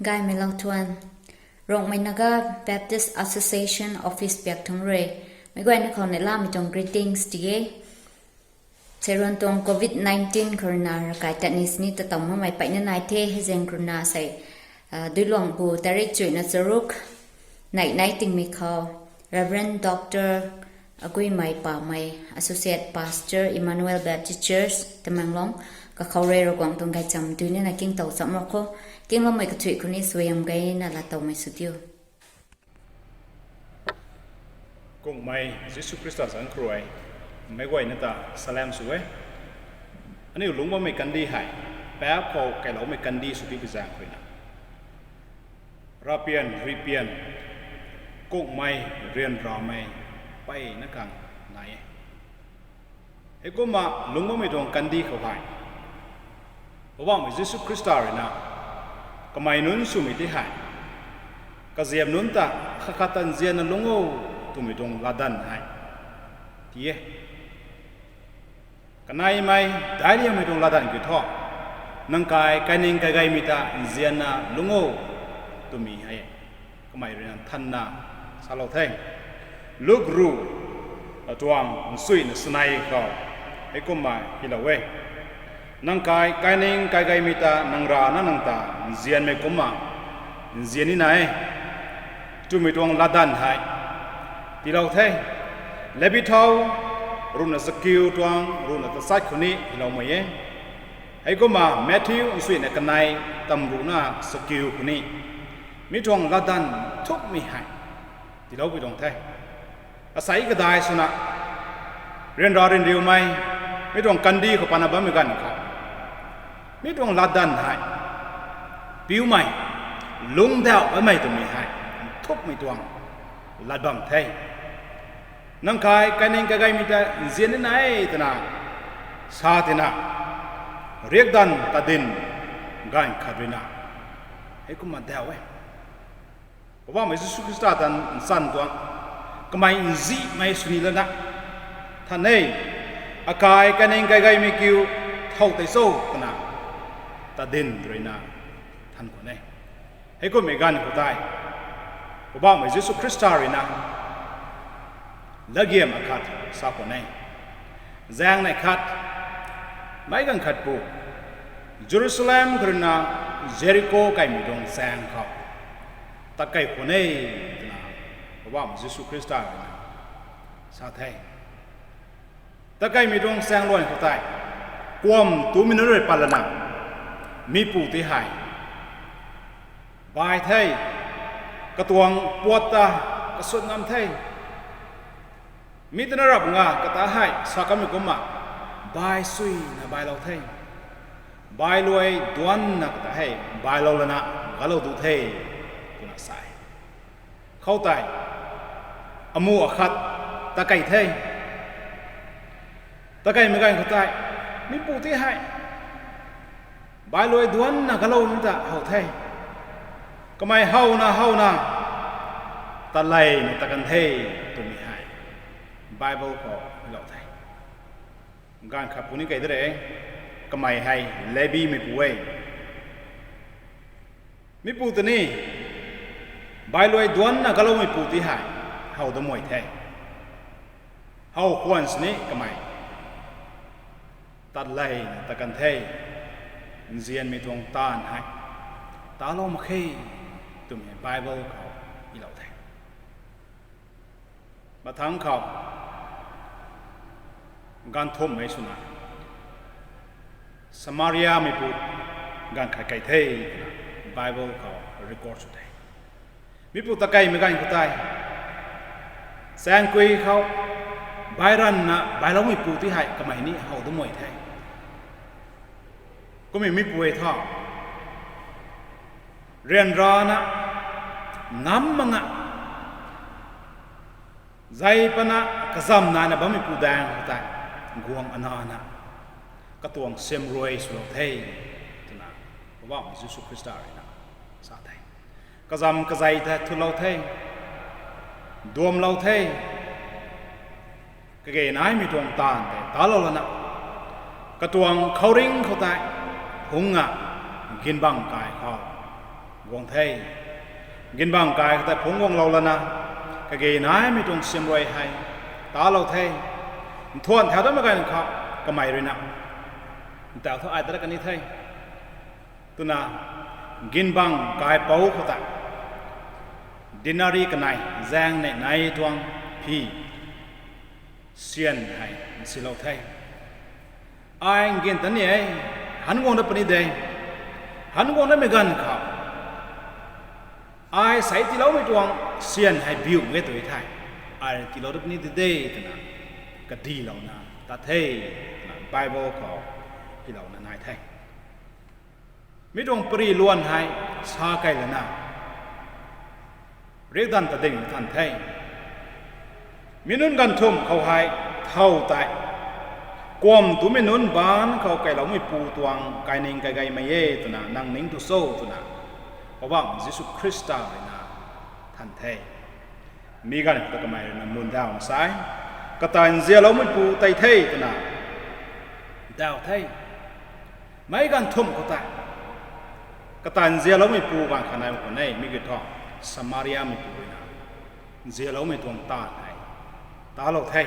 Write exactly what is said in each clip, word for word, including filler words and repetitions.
Kaimei lou thuan, Rongmei Naga Baptist Association office piak thungc rui, meic guayna khou neihlamei tuang greetings ti e. Seiruan tuang covid nineteen khou rui na ravkai tat ni sini ta tawmamei peyna nai the, hei zaeng khou rui na sei, duiluangpu tarik chuina charuk, neih nai tingmei khou, Reverend Doctor Aguimei Pamei, Associate Pastor, Emmanuel Baptist Church, Tamenglong, kakhou rui Ravguangc tuang gaychamv dui nina kingtow cham mak kho, kingloumei kathuic khou ni suaihiam gayna laatowmei sw diu. Kummei Jisu Khrista zanc khou rui, meic guayna ta salam sw e. Aniu lungc bammei kandih hei, paap khou kailoumei kandih sw tipui zaeng khou rui na, ravpian, ripian, kummei, ryanramei, peyna khang nai e. Heikumna lungc bammei tuang kandih khou hei, Poubauhmei Jisu Khrista rui na, kamei nunc swmei ti hei, kaziap nunc ta khat khat ta nzianna lungc o twmei tuang latdanv hei ti e. Kaneimei, daic liangmei tuang latdanv kiu thu, nang kai kaining kaigeimei ta nzianna lungc o twmei hei kamei rui na thanna salou the. Luk ru, atuang nsuina sanei khou, heikumna hylou e. Nang kai kaining kaigeimei ta nang rana nang ta nzianmei kumna nzian nina e twmei tuang latdanv hei tiilou the. Lebi thau, ruhna chakiu tuang ruhna tachat khou ni hyloumei e. Heikumna Matthew nsuina kanei, tamruhna chakiu khou ni mi tuang latdanv thukmei hei tiiloupui tuang the. Asei kadai swna, ryanra ryanriumei, mi tuang kandih khou patna bammei ganv khou, mi tuang latdanv hei piumei, lungcdauh bammei twmei hei nthukmei tuang lat bam the. Nang kai kaining kaigeimei ta nzian nina e twna sa tina, riakdanv tadin ganv khat rui na heikumna dauh e. Poubauhmei Jisu Khrista ta nchan tuang, kamei nzihmei swni lana than e, akai kaining kaigeimei kiu thow tei cho twna tadin rui na than khwan e. Heikummei ganv khou tei, Poubauhmei Jisu Khrista rui na latgiam akhat sa khwan e. Zaeng neih khat, meic ganv khat pu, Jerusalem khou rui na Jeriko kaimei tuang chaeng khou tat kei khwan e twna Poubauhmei Jisu Khrista rui na sa the. Tat keimei tuang chaeng luan khou tei, kuam tumei nunc rui pat lana, mipu ti hei bai the, katuang puat ta kasut ngam the. Mi tana rap nga kata hei sa kanmei kumna, bai suina bailou the. Bailuai duanna kata hei bailou lana galou du the, twna sa e. Khoutei, amu akhat tat kei the. Tat keimei ganv khou tei, mipu ti hei bailuai duanna galou ni ta how the. Kamei howna howna, tat leina tat kan the, twmei hei Bible khou lou the. Ganv khat puni kei de re, kamei hei Lebimeipu e. Mipu ta ni, bailuai duanna galoumeipu ti hei how damei the. How khwan sini kamei tat leina tat kan the, nzianmei tuang taanv hei talou mak khe, twmei Bible khou ilou the. Mathangc khou, ganv thumhmei swna, Samariameipu ganv khat kei the twna Bible khou record sw the. Mipu tat keimei ganv khou tei, chaengkui khou, bai ranvna bailoumeipu ti hei kamei ni how damei the. Kummei mipu e tho, ryanrana, ngam mak nga, zei pana kazam naina bammeipu daeng khou tei, guang anana, katuang siamruai swlou the, twna Poubauhmei Jisu Khrista rui na sa the. Kazam kazei tei thulou the, duamlou the, kage naimei tuang taanv tei talou lana, katuang khouringh khou tei, hungna, ginbang kai khou, guang the. Ginbang kai khou tei phungc guanglou lana, kage naimei tuang siamruai hei talou the. Nthuan thau datmei ganv khou kamei ruina, ntau thu ai ta kani the twna, ginbang kaipouc khou ta denari kanei, zaeng nei nai tuang phi syan hei nsilou the. Ai ngin ta ni e, han guang dat puni de, han guang datmei ganv khou ai sei tiiloumei tuang syan hei biu e tw the, ai tiilou dat puni de de twna kadilouna tat the, twna Bible khou tiilouna nai the. Mi tuang pari luan hei sa kei lana, riakdanv ta ding than the. Mi nunc ganvthumh khou hei thow tei, kuam tumei nunc baanc khou kailoumeipu tuang kaining kaigeimei e twna nang ning tu cho twna, Poubauhmei Jisu Khrista ruina than the. Mi ganv khou ta kamei ruina mun dauna sa e, kata nzianloumeipu tei the twna dau the. Meic ganvthumh khou tei kata nzianloumeipu ganv khat nai khou ne, mi kiu thu Samariameipu ruina nzianloumei tuang taanv hei talou the.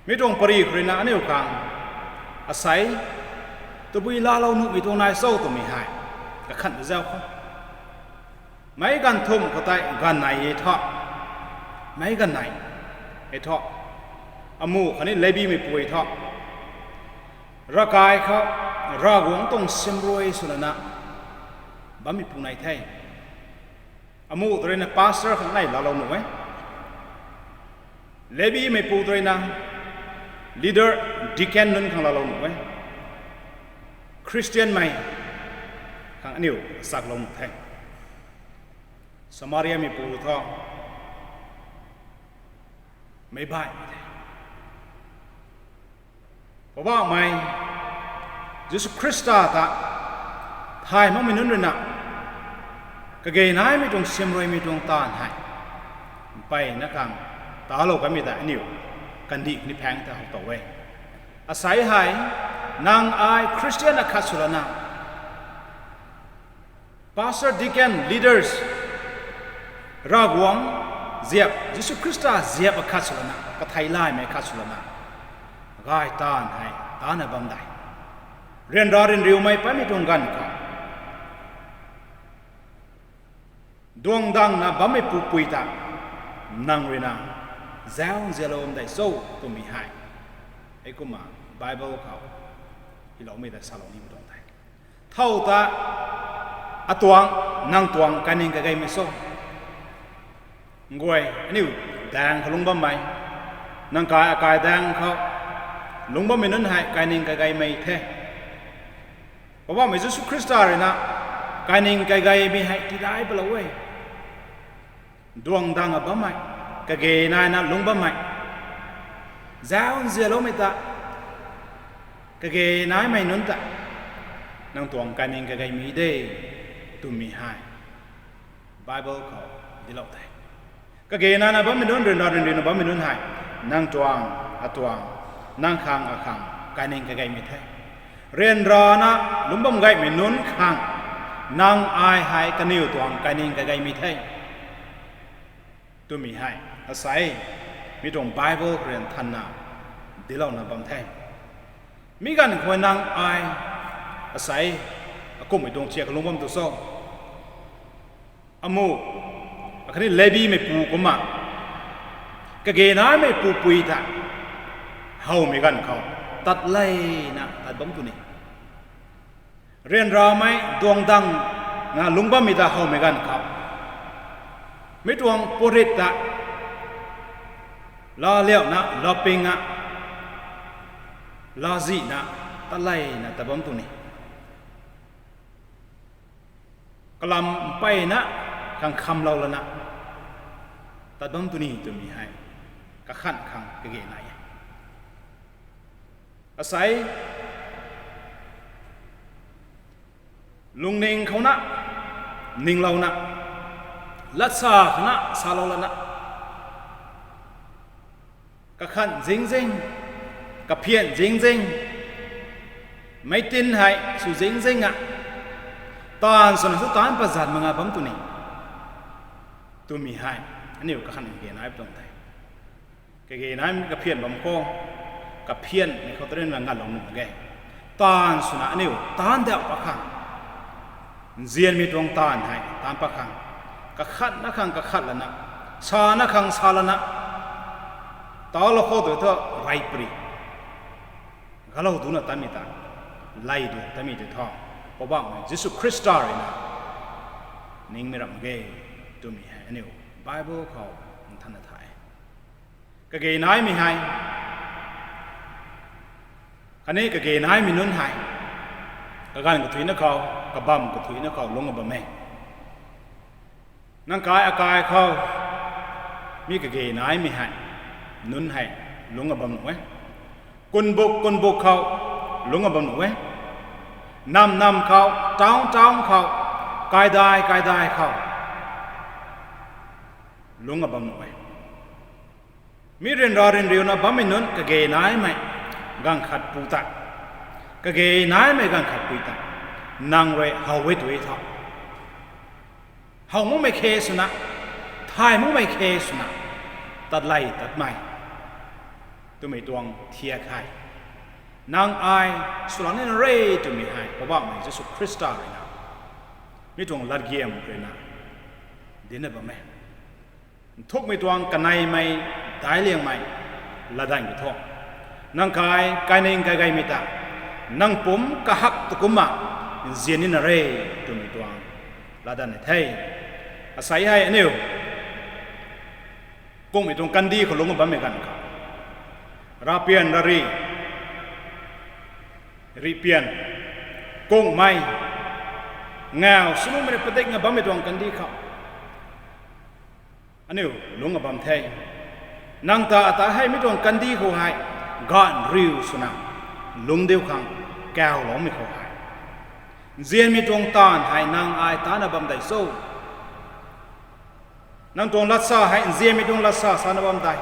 Mi tuang pari khou ruina aniu khang asei tabui laalou nuhmei tuang nai cho twmei hei kakhan zau khou, meic ganvthumh khou tei ganv nei e thu, meic ganv nei e thu, amu khatni Lebimeipu e thu, ravkai khou Ravguangc tuang siamruai swlana bammeipu nai the. Amu tw ruina pastor khang nei laalou nuh e. Lebimeipu tw ruina leader, deacon nunc khang laalou nuh e. Khristianmei khang aniu saklou nuh the. Samariameipu thu meic baihmei the. Poubauhmei Jisu Khrista ta thay makmei nunc ruina kage naimei tuang siamruaimei tuang taanv hei mpeyna khang talou kanmei ta aniu kandih ni phaeng ta how tow e. Asei hei nang ai Khristian akhat swlana, pastor, deacon, leaders, Ravguangc ziap, Jisu Khrista ziap akhat swlana, kathei laymei akhat swlana, gay taanv hei tana bam dei. Ryanra ryanriumei patmei tuang ganv khou duangdangna bammei pupui ta nang ruina zauc nzianlou dei cho twmei hei, heikumna Bible khou hyloumei ta salou nimei tuang the. Thow ta atuang, nang tuang kaining kageimei cho? Nguay, aniu daeng khou lungc bammei, nang kai akai daeng khou lungc bammei nunc hei kaining kageimei the. Poubauhmei Jisu Khrista ruina kaining kaigeimei hei tidai palou e. Duangdang a bammei, kage naina lungc bammei, zauc nzianloumei ta, kage naimei nunc ta nang tuang kaining kageimei de twmei hei Bible khou dilou the. Kage naina bammei nunc, ryanra ryanriuna bammei nunc hei nang tuang, atuang, nang khang, akhang kaining kageimei the. Ryanrana lungc bam gaymei nunc khang nang ai hei kaniw tuang kaining kageimei the twmei hei asei mi tuang Bible khou ryan thanna dilouna bam the. Mi ganv khou nang ai asei akumhmei tuang thiak kalung bam tu cho? Amu, akhatni Lebimeipu kumna kage naimei pupui ta howmei ganv khou tat leina tat bam tu ni. Ryanramei duangdang na lungc bammei ta howmei ganv khou mi tuang purit ta laaliauna, lapingna, lazihna tat leina tat bam tu ni. Kalam mpeyna khang khamlou lana tat bam tu ni twmei hei kakhanh khang kage nai e. Asei lungning khouna, ninglouna, latsa khouna salou lana, kakhanh zingzing, kaphian zingzing, meitin hei sw zingzing a, Taanv swna thu taanc pat zat mak nga bam tu ni twmei hei aniu kakhan kage nai tuang the. Kage naimei kaphian bam khou, kaphianmei khou ta rina ngalou nuh mak ge. Taanv swna aniu taanc dauh pat khang, nzianmei tuang taanv hei taanc pat khang, kakhatna khang kakhat lana, sana khang sa lana, talou khou tu thu reypri galou duna tatmei ta, lay du tatmei tei thu, Poubauhmei Jisu Khrista ruina ningmei ram mak ge twmei hei aniu Bible khou nthanna thay. Kage naimei hei, khatni kage naimei nunc hei, kaganv kathuicna khou, kabamv kathuicna khou lungc bam e. Nang kai akai khou mi kage naimei hei, nunc hei lungc bam nuh e. Kunbuk kunbuk khou lungc bam nuh e. Nam nam khou, town town khou, kaidai kaidai khou lungc bam nuh e. Mi ryanra ryanriuna bammei nunc kage naimei ganv khat pu ta, kage naimei ganv khat pui ta, nang rui how e tu e tho. How makmei khe swna, thay makmei khe swna, tatlay tatmei twmei tuang thiak hei, nang ai swlou nina re twmei hei Poubauhmei Jisu Khrista ruina mi tuang latgiam ruina dinna bam e. Nthukmei tuang kaneimei, daic liangmei latdanv ki thu, nang kai kaining kaigeimei ta, nang pumc kahak ta kumna nzian nina re twmei tuang latdanv ni the. Asei hei aniu kungmei tuang kandih khou lungc bammei ganv khou, ravpian rari, rihpian, kungmei, ngau swnuhmei rui padikna bammei tuang kandih khou aniu lungc bam the. Nang ta ata hei mi tuang kandih khou hei gaanv riu swna lungc diu khang kawloumei khou hei, nzianmei tuang taanv hei nang ai tana bam dei cho? Nang tuang latsa hei nzianmei tuang latsa sana bam dei?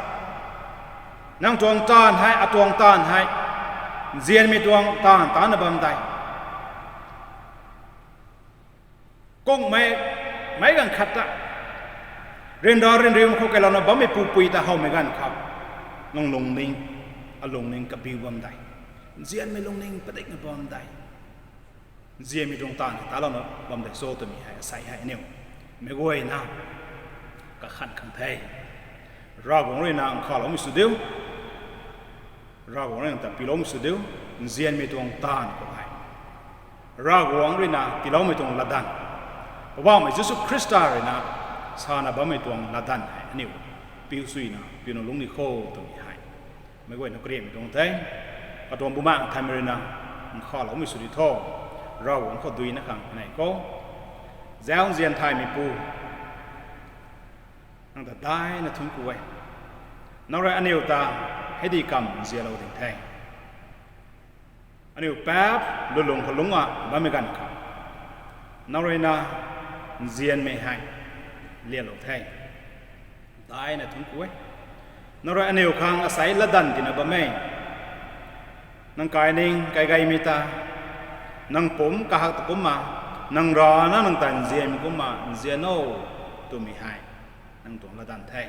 Nang tuang taanv hei, atuang taanv hei nzianmei tuang taanv tana bam dei? Kungmei, meic ganv khat ta ryanra ryanriumei khou kailouna bammei pupui ta howmei ganv khou, nang lungning, alungning kabiu bam dei? Nzianmei lungning padikna bam dei? Nzianmei tuang taanv talouna bam dei cho twmei hei asei hei aniu meic guayna kakhan khang the. Ravguangc ruina nkhavloumei sw diu. Ravguangc ruina ta piloumei sw diu. Nzianmei tuang taanv khou hei Ravguangc ruina tiiloumei tuang latdanv, Poubauhmei Jisu Khrista ruina sana bammei tuang latdanv hei aniu piu suina piuna lungc ni kho twmei hei meic guayna kariammei tuang the. Katuang Bumaengh Nthanmei ruina nkhavloumei sw di tho. Ravguangc khou duina khang kanei khou, zauc nzian thaymeipu, nang ta daina thuanc ku e. Nang rui aniu ta hei di kamv nzianlou ding the. Aniu paap lulung khou lungc a bammei ganv khou, nang ruina nzianmei hei lianlou the. Daina thuanc ku e. Nang rui aniu khang asei latdanv tina bam e. Nang kaining kaigeimei ta, nang pumc kahak ta kumna, nang rana nang ta nzianmei kumna nzian o twmei hei nang tuang latdanv the.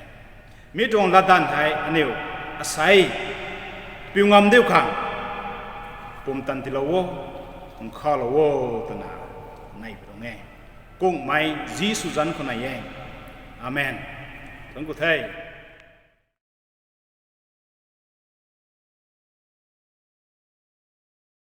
Mi tuang latdanv hei aniu asei piu ngam diu khang pumtan tiilou o, nkhavlou o twna nei pi tuang e. Kungmei Jisu zanc khou nei e. Amen. Thuanc ku the.